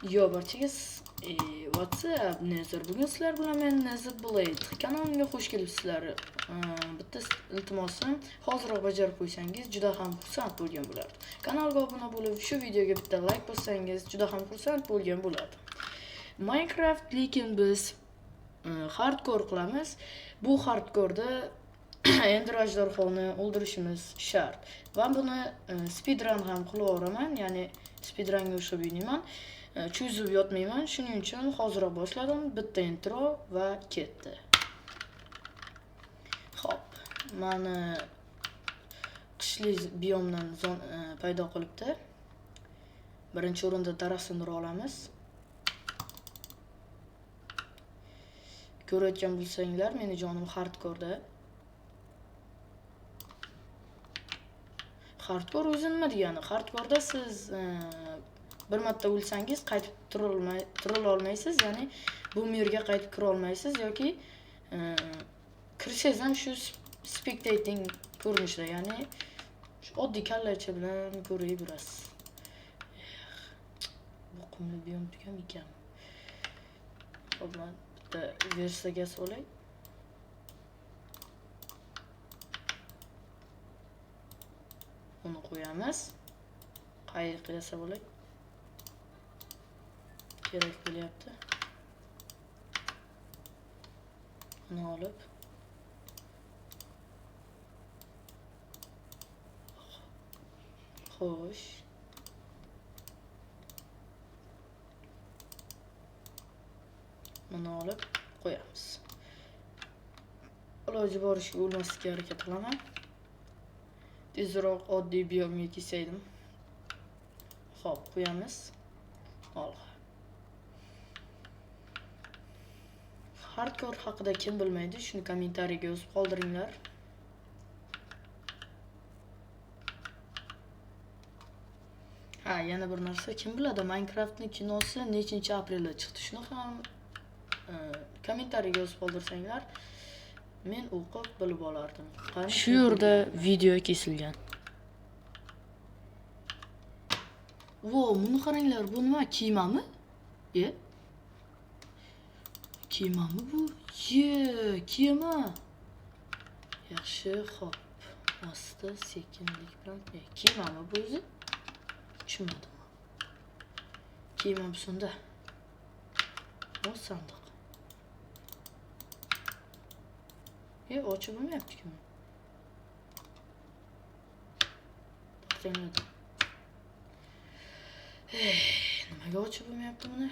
Yo barchaga what's up Nezir. Bugun sizlar bilan men Nezir Blade kanalimga xush kelibsizlar. Bitta iltimosim, hoziroq bajarib qo'ysangiz juda ham xursand bo'lgan bo'lardim. Kanalga obuna bo'lib, shu videoga bitta like bossangiz juda ham xursand bo'lgan bo'lardim. Minecraft lekin biz hardcore qilamiz. Bu hardcore'da Ender ajdarhoni o'ldirishimiz shart. Va buni speedrun ham qilaveraman, ya'ni speedrunga o'xshab o'ynayman. Cho'zib yotmayman. Shuning uchun hoziroq boshladim. Bitta intro va ketdi. Xo'p, mani qishli biomdan paydo qilibdi. Birinchi o'rinda daraxt sindira olamiz. Ko'rayotgan bo'lsanglar, meni jonim hardcore'da. Hardcore o'zi nima degani? Hardcore'da siz bir marta o'lsangiz qaytib turila olmaysiz, ya'ni bu mirga qaytib kira olmaysiz yoki kirsangiz ham shu spectating ko'rinishda, ya'ni shu oddiy kallacha bilan ko'raverasiz. Bu qumli biom tugamiykan. Xo'p, men bitta versiyaga solay. Uni qo'yamiz. Qayiq yasab olay. Kerak bo'lyapti. Uni olib. Xo'sh. Buni olib qo'yamiz. Iloji boricha o'lmaslikka harakat qilaman. Tezroq oddiy biomga kelsaydim. Xo'p, qo'yamiz. Olg'a. Hardcore haqida kim bilmaydi, shuni kommentariyaga yozib qoldiringlar. Ha, yana bir narsa, kim biladi Minecraftning kinosi nechinchi aprelda chiqdi? Shuni ham kommentariyaga yozib qoldirsanglar, men o'qib bilib olardim. Qani Shu yerda video kesilgan. Vo, buni qaranglar, bu nima, kiymami? E? Kiymami bu? Ye, kiyma. Yaxshi, xo'p. Asta sekinlik bilan. Kiymami bu o'zi? Tushunmadim. Kiyma bu sunda. O sandiq. Ochib bo'lmayapti-ku. To'xtanglar. Nimaga ochib bo'lmayapti buni?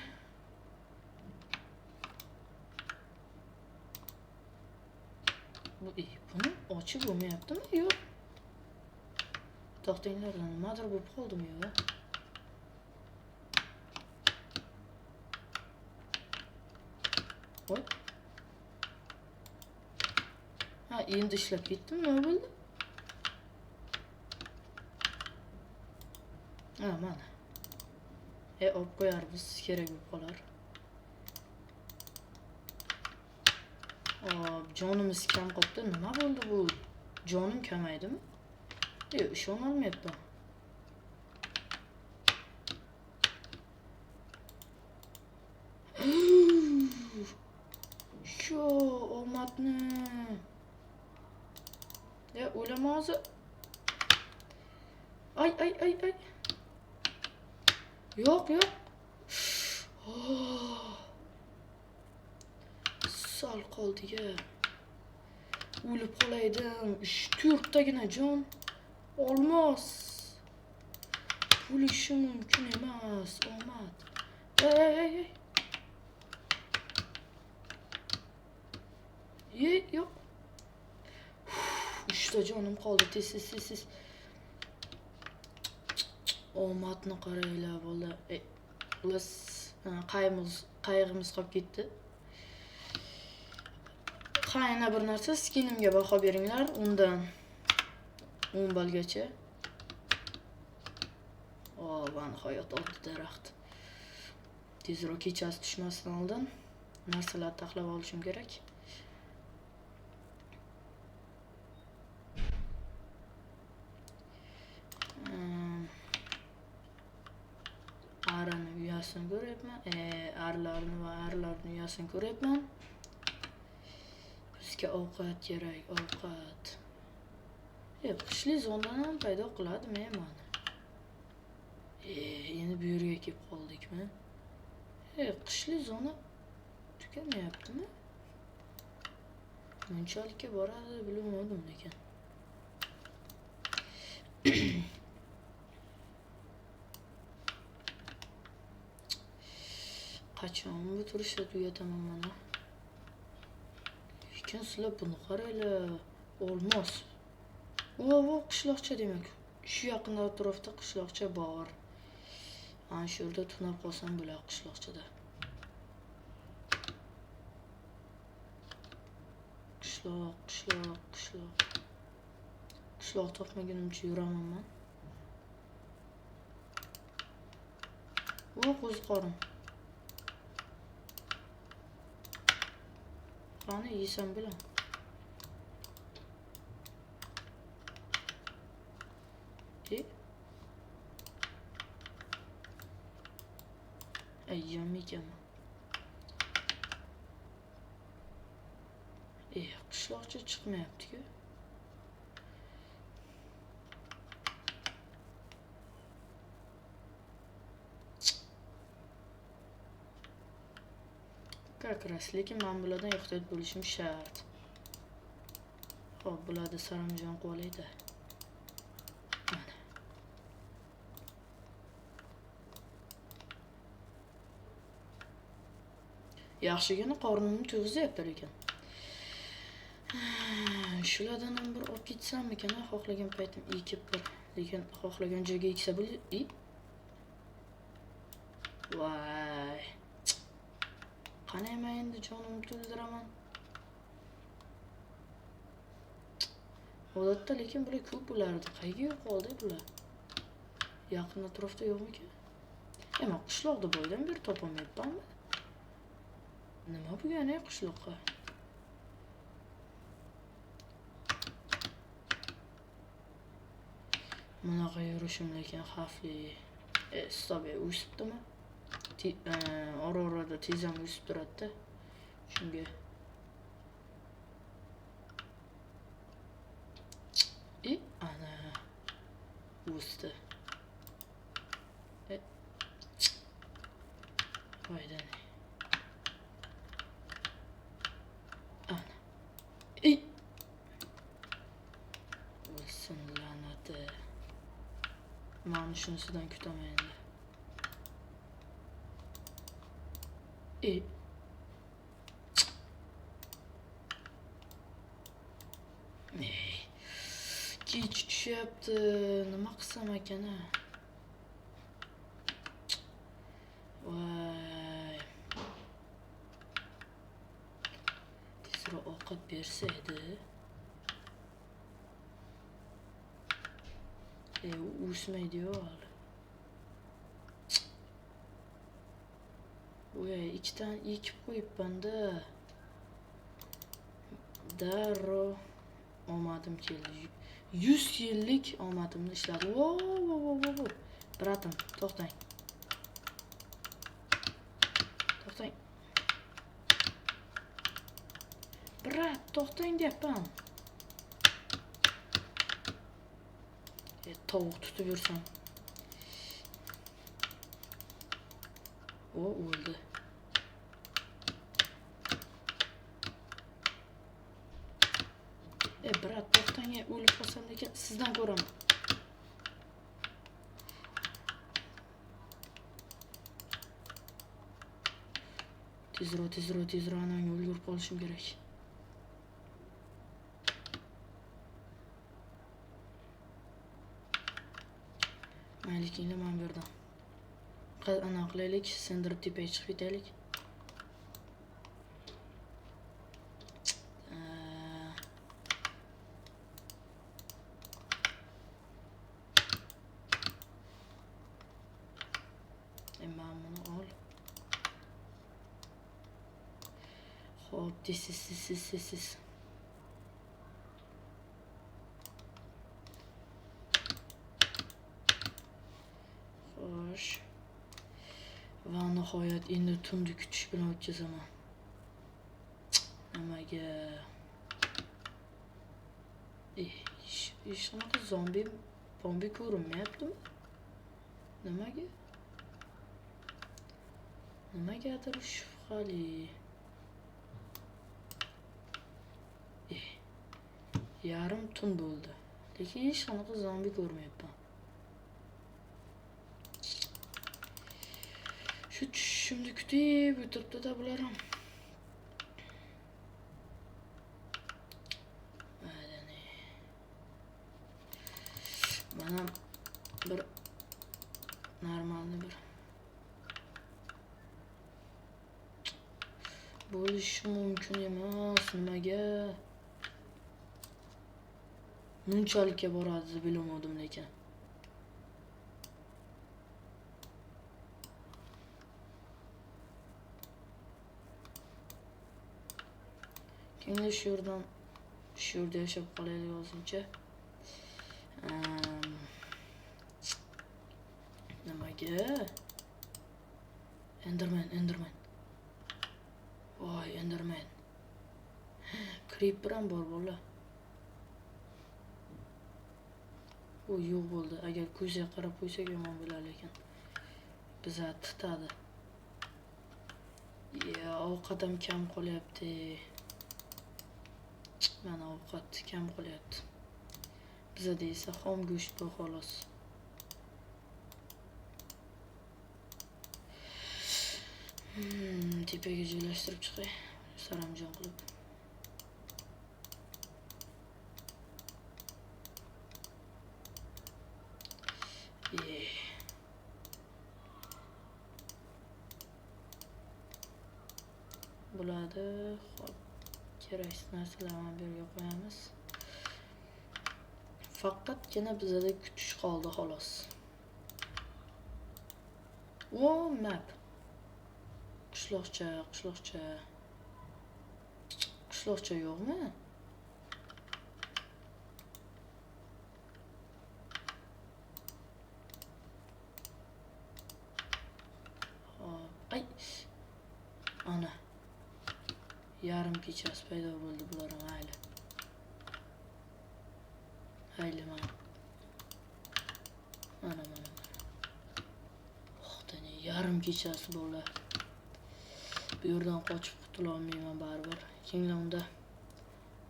Buni ochib bo'lmayaptimi? Yo'q. To'xtanglar, nimadir bo'lib qoldimi yo'q? Voy. Ha, endi ishlab ketdim, nima bo'ldi? Ha, mana. Olib qo'yarmiz, kerak bo'lib qolar. Hop, jonimiz kam qolibdi. Nima bo'ldi bu? Jonim kamaydimi? Yo'q, ishonolmayapman. Shu omadni. O'lama hozir. Ay, ay, ay, ay. Yo'q, yo'q. Oh. Sal qoldi-ya. O'lib qolaydim. 3-4 tagina jon. Olmos. Bo'lishi mumkin emas. Omad. Ey, ey, ey, ey. Ye, yo'q. 3ta jonim qoldi. Tez, tez, tez, tez. Omadni qaranglar, bola. Xullas, qayig'imiz qolib ketdi. Ha, yana bir narsa, skinimga baho beringlar. Undan 10 ballgacha. O, va nihoyat oddiy daraxt. Tezroq kechasi tushmasdan oldin narsalarni taxlab olishim kerak. Arani uyasini ko'ryapman. Arilarni va arilarning uyasini ko'ryapman. Bizga ovqat kerak, ovqat. Qishli zonadan ham paydo qiladimi mani? Endi bu yerga kelib qoldikmi? Qishli zona tugamayaptimi? Bunchalikka boradi bilmadim lekin. Qachon bu turishda tugataman mana? Lekin sizlar buni qaranglar, olmos. Vo, qishloqcha demak. Shu yaqin atrofda qishloqcha bor. Ana shu yerda tunab qolsam bo'ladi qishloqchada. Qishloq, qishloq, qishloq. Qishloq topmagunimcha yuraman man. Vo, qo'ziqorin. Qani yesam bo'ladi. Yeyolmaykanman. Qishloqcha chiqmayapti-ku. Как раз, lekin men bulardan ehtiyot bo'lishim shart. Xo'p, bularda saramjon qo'laydi. Mana. Yaxshigina qornimni to'g'izyapti lekin. Shulardan ham bir olib ketsammikan, xohlagan paytim ekib bir, lekin xohlagan joyga eksa bo'ladi. Voy. Qani men endi jonimni to'ldiraman. Odatda lekin bular ko'p bo'lardi. Qayerga yo'qoldi bular? Yaqin atrofda yo'qmikan? Men qishloqda boydan beri topolmayapmanmi? Nima bo'lgan qishloqqa? Bunaqa yurishim lekin xavfli. Стоп, o'sibdimi? Ora-orada tez ham o'sib turadi-da. Shunga ana o'sdi. Voydan. Ana. O'lsin la'nati. Mana shunisidan kutaman endi. Kech tushyapti. Nima qilsam ekan a? Voy. Tezroq ovqat bersa edi. O'smaydi-yu hali. Voy, ikkitani ekib qo'yibman-da. Darrov omadim keldi. 100 yillik omadimni ishladi. Vo, vo, vo, vo, vo. Bratim, to'xtang. To'xtang. Brat, to'xtang deyapman. Tovuq tutib yursam. O, o'ldi. Brat, to'xtang, o'lib qolsam lekin sizdan ko'raman. Tezroq, tezroq, tezroq ananga ulgurib qolishim kerak. Mayli, keyinlar mana bu yerdan. Ana qilaylik, sindirib tepaga chiqib ketaylik. Men buni ol. Xo'p, tez, tez, tez, tez, tez, tez. Xo'sh. Va nihoyat endi tunni kutish bilan o'tkazaman. Nimaga? Hech qanaqa zombi ko'rinmayaptimi? Nimaga? Nimagadir shubhali. Yarim tun bo'ldi. Lekin hech qanaqa zombi ko'rmayapman. Shu tushishimni kutib o'tiribdi-da bular ham. Mana bir normalni bir bo'lishi mumkin emas. Nimaga bunchalikka boradi deb bilmadim lekin. Kimdir shu yerda yashab qolaylik o'zimcha. Nimaga? Enderman. Voy, Enderman. Creeper ham bor bola. U yo'q bo'ldi. Agar ko'zga qarab qo'ysak yomon bo'lar lekin. Biza tutadi. Ya, ovqat ham kam qolyapti. Mana ovqat kam qolyapti. Bizada esa xom go'sht bor xolos. Tepaga joylashtirib chiqay, saramjon qilib. Bo'ladi. Xo'p, keraksiz narsalarni bu yerga qo'yamiz. Faqatgina bizada kutish qoldi xolos. O, map. Qishloqcha. Qishloqcha yo'qmi? Xo'p, ay. Ana. Yarim kechasi paydo bo'ldi bular ham, mayli. Mayli mana. Mana. Oxtani yarim kechasi bo'ldi. Bu yerdan qochib qutula olmayman baribir. Keyin unda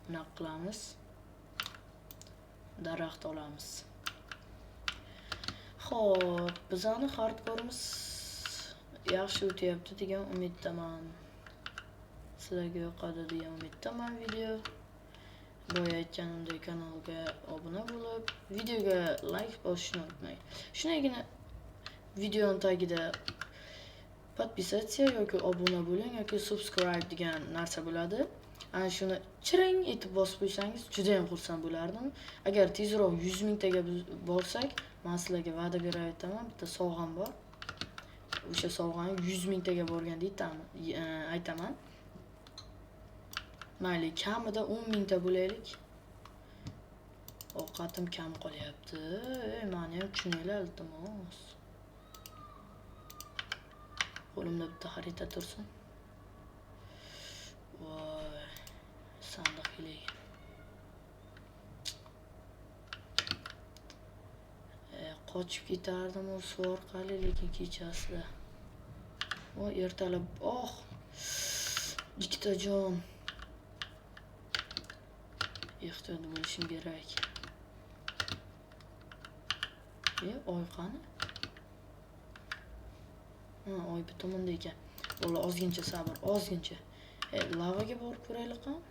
bunaqa qilamiz. Daraxt olamiz. Xo'p, bizani hardcore'imiz yaxshi o'tyapti degan umiddaman. Sizlarga yoqadi degan umiddaman video. Boya aytganimdek kanalga obuna bo'lib, videoga like bosishni unutmang. Shunagina videoning tagida podpisatsiya yoki obuna bo'ling yoki subscribe degan narsa bo'ladi. Ana shuni chiring etib bosib qo'ysangiz juda ham xursand bo'lardim. Agar tezroq 100 mingtaga borsak, men sizlarga va'da berayapman, bitta sovg'am bor. O'sha sovg'ani 100 mingtaga borganda aytaman. Mayli, kamida 10 mingta bo'laylik. Ovqatim kam qolyapti. Meni ham tushuninglar, iltimos. Qo'limda bitta xarita tursin. Voy, sandiq kerak. Qochib ketardim u suv orqali, lekin kechasida. Voy, ertalab, oh, ikkita jon. Ehtiyot bo'lishim kerak. Oy qani? Ha, oy bu tomonda ekan. Bola, ozgincha sabr, ozgincha. Lavaga borib ko'raylik qani.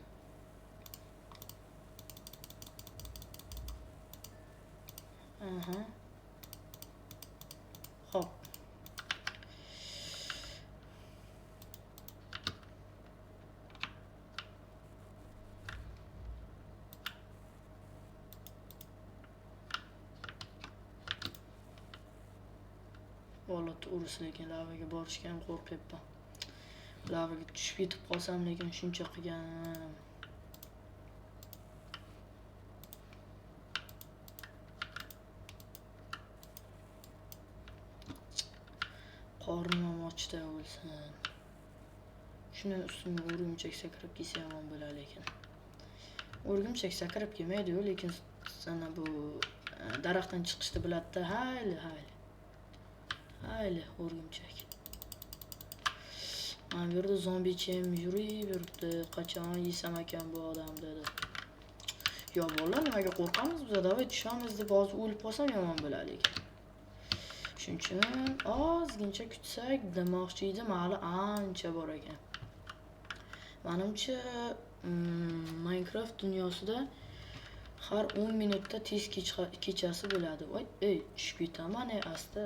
Aha. Xo'p. Bola to'g'risi, lekin lavaga borishga ham qo'rqyapman. Lavaga tushib ketib qolsam, lekin shuncha qilganim. Qornim ham Ochdan o'lsin. Shuni ustimga o'rgimchak sakrab kelsa yomon bo'ladi lekin. O'rgimchak sakrab kelmaydi-yu, lekin ana bu daraxtdan chiqishni biladi-da. Hayli, hayli. Hayli o'rgimchak. Mana bu yerda zombicham yurib yuribdi. Qachon yesam ekan bu odam dedi. Yo bolalar, nimaga qo'rqamiz biz? Davay tushamiz deb hozir o'lib qolsam yomon bo'ladi lekin. Shuning uchun ozgincha kutsak demoqchi edim, hali ancha bor ekan. Menimcha, Minecraft dunyosida har 10 minutda tez kechasi bo'ladi. Voy, ey, tushib ketaman, ey, asta.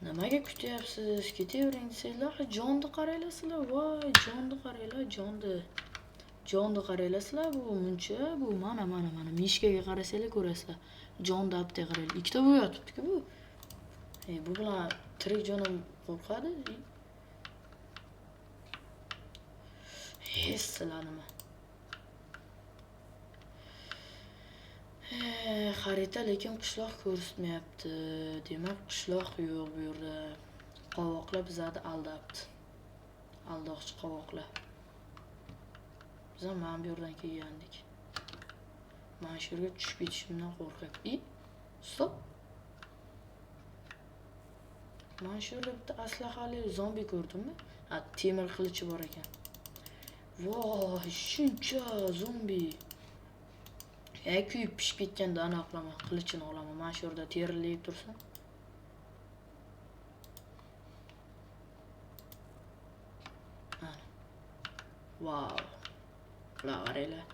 Nimaga kutyapsiz? Ketavering desanglar, ha, jonni qaranglar sizlar. Voy, jonni qaranglar, jonni. Jonni qaranglar sizlar, bu muncha, bu mana, mana, mana mishkaga qarasanglar ko'rasizlar. Jonni apta qaranglar. Ikkita bu yotibdi-ku bu. Ey, bu bilan tirik jonim qo'rqadi. Hech sizlar nima? Xarita lekin qishloq ko'rsatmayapti. Demak, qishloq yo'q bu yerda. Qovoqlar bizlarni aldabdi. Aldoqchi qovoqlar. Biz ham mana bu yerdan kelgandik. Mana shu yerga tushib ketishimdan qo'rqyapman. I, stop. Mana shu yerda bitta aslahali zombi ko'rdimmi? Ha, temir qilichi bor ekan. Voy, shuncha zombi. Kuyib pishib ketganda ana qilaman, qilichini olaman. Mana shu yerda terilib tursin. Ana. Vau. Ular qaranglar.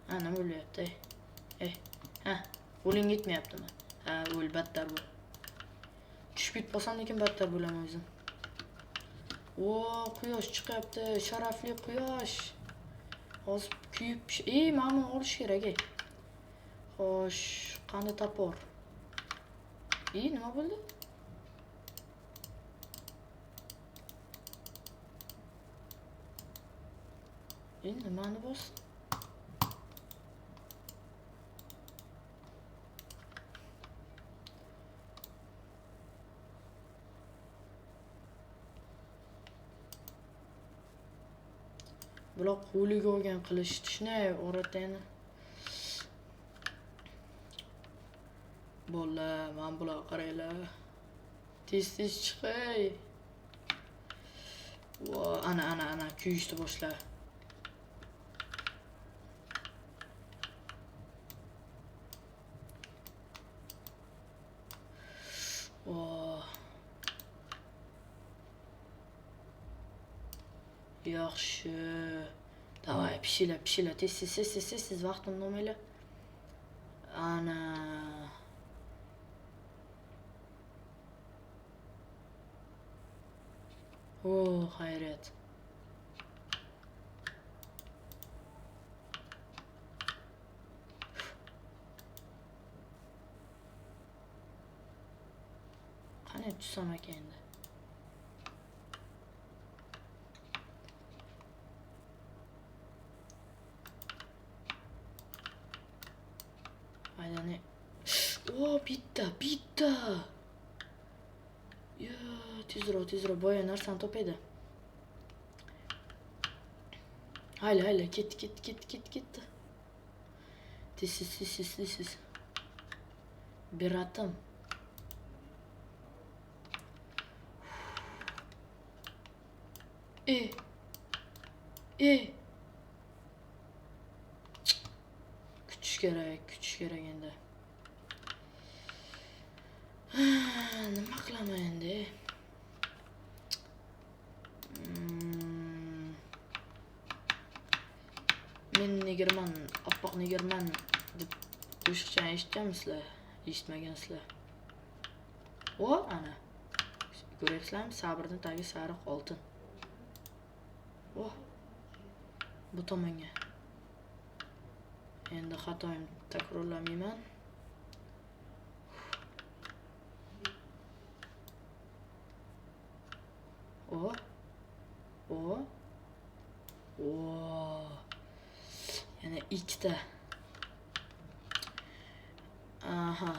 Ha, nima bo'lyapti? Ey, ha, qo'ling yetmayaptimi? Ha, o'l, battar bu. Tushib ketib qolsam lekin battar bo'laman o'zim. O, quyosh chiqyapti, sharafli quyosh. Hozir kuyib pish-, ey, mana buni olish kerak, ey. Xo'sh, qani topor? Ey, nima bo'ldi? Ey, nimani bosdi? Bular qo'liga olgan qilichni shunday o'rgatayni. Bolalar, mana bular qaranglar. Tez-tez chiqay. Va, ana, ana, ana, kuyishni boshla. Va. Yaxshi. Давай, pishila, pishila, tez, tez, tez, tez, tez, tez, vaqtimni olmanglar. Ana. O, xayriyat. Qani tushsam ekan endi? Aylani. O, bitta, bitta. Yo, tezroq, tezroq boya narsani topaydi. Hayla, hayla, ketdi, ketdi, ketdi, ketdi, ketdi. Tez, tez, tez, tez, tez, tez. Beratim. E. E. Kutish kerak, kutish kerak endi. Nima qilaman endi? Men negerman, oppoq negerman deb qo'shiqchani eshitganmisizlar? Eshitmagansizlar. O, ana. Ko'ryapsizlarmi? Sabrning tagi sariq oltin. Oh. Bu tomonga. Endi xatoyim takrorlamayman. O. O. O. Yana ikkita. Aha.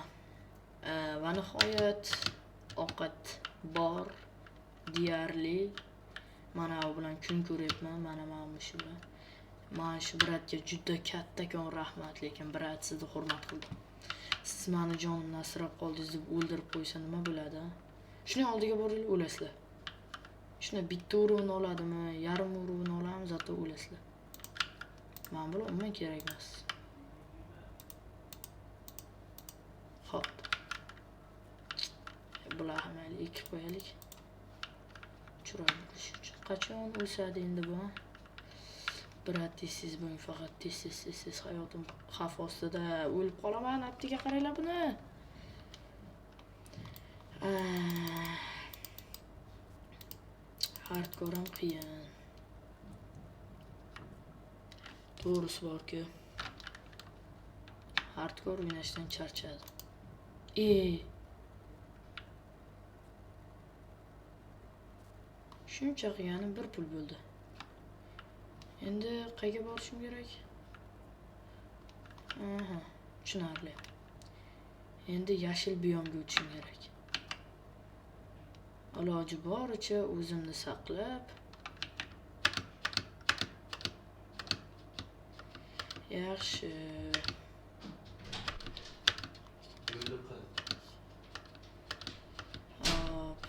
Va nihoyat ovqat Deyarli mana bu bilan kun ko'ryapman, mana shu bilan. Mana shu брат ga juda kattakon rahmat, lekin брат, sizni hurmat qildim. Siz mani jonimni asrab qoldingiz deb o'ldirib qo'ysa nima bo'ladi? Shuni oldiga boringlar, o'lasizlar. Shuni bitta uruvini oladimi, yarim uruvini oladimi, зато o'lasizlar. Mana bular umuman kerak emas. Xo'p. Bular ham mayli ekib qo'yaylik. Chiroyli bo'lishi uchun. Qachon o'sadi endi bu? Брат, tez-tez bo'ling, faqat tez-tez, tez-tez, hayotim xavf ostida, o'lib qolaman, aptiga qaranglar buni. Hardcore ham qiyin. To'g'risi borki, hardcore o'ynashdan charchadim. Shuncha qilganim bir pul bo'ldi. Endi qayerga borishim kerak? Aha, tushunarli. Endi yashil biyomga o'tishim kerak. Iloji boricha o'zimni saqlab, yaxshi. Hop.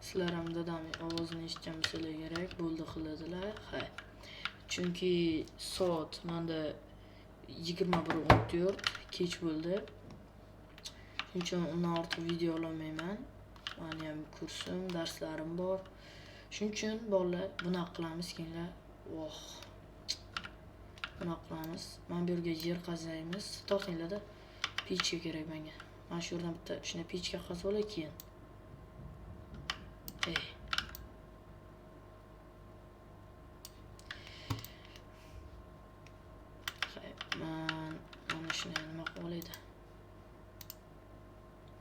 Sizlar ham dadam ovozini eshitgan bo'lsalar kerak, bo'ldi qiladilar. Ha. Chunki soat menda 21:14, kech bo'ldi. Shuning uchun undan ortiq video ololmayman. Mani ham kursim, darslarim bor. Shuning uchun bolalar bunaqa qilamiz, keyinlar. Voh. Bunaqa qilamiz. Mana bu yerga yer qazaymiz. To'xtanglar-da. Pechka kerak menga. Mana shu yerdan bitta shunday pechka qazib olay keyin. Ey. Hay, man mana shuni nima qilib olaydi?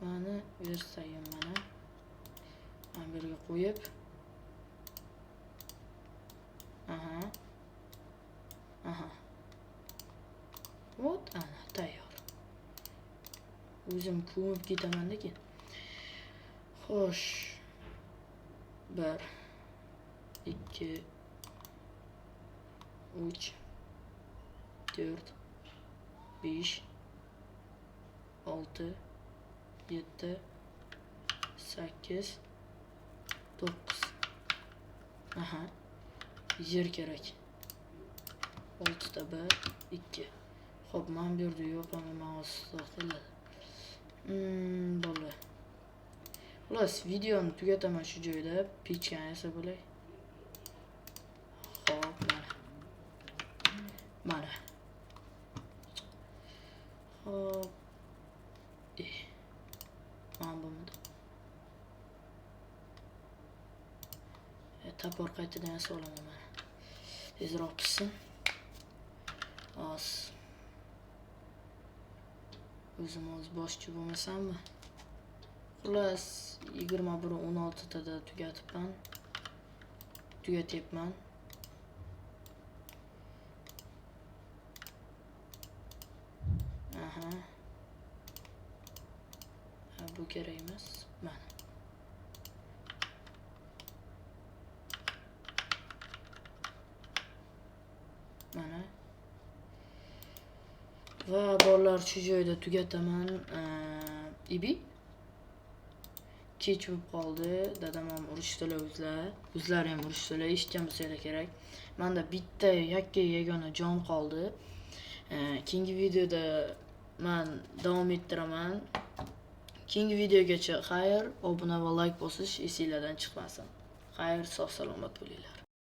Mani versayim mana. Mana bu yerga qo'yib. Aha. Aha. Вот ana tayyor. O'zim ko'mib ketaman lekin. Xo'sh. 1 2 3 4 5 6 7 8 9. Aha. Yer kerak. 6ta 1 2. Xo'p, mana bu yerda yo'q, mana men hozir to'xtaladi. Bo'ldi. Xullas, videoni tugataman shu joyda. Pechkani yasab olay. Xo'p, mana. Mana. Xo'p. Mana bo'lmadi. Topor qaytadan yasab olaman mana. Tezroq pishsin. Oz. O'zim o'z boshchi bo'lmasammi? Xullas, 21:16da tugatibman. Tugatyapman. Aha. Ha, bu kerak emas. Mana. Mana. Va bolalar shu joyda tugataman. Ibi. Kech bo'lib qoldi. Dadam ham urushdilar o'zlari. O'zlari ham urushdilar, eshitgan bo'lsanglar kerak. Menda bitta yakka yagona jon qoldi. Keyingi videoda men davom ettiraman. Keyingi videogacha xayr, obuna va like bosish esinglardan chiqmasin. Xayr, sog' salomat bo'linglar.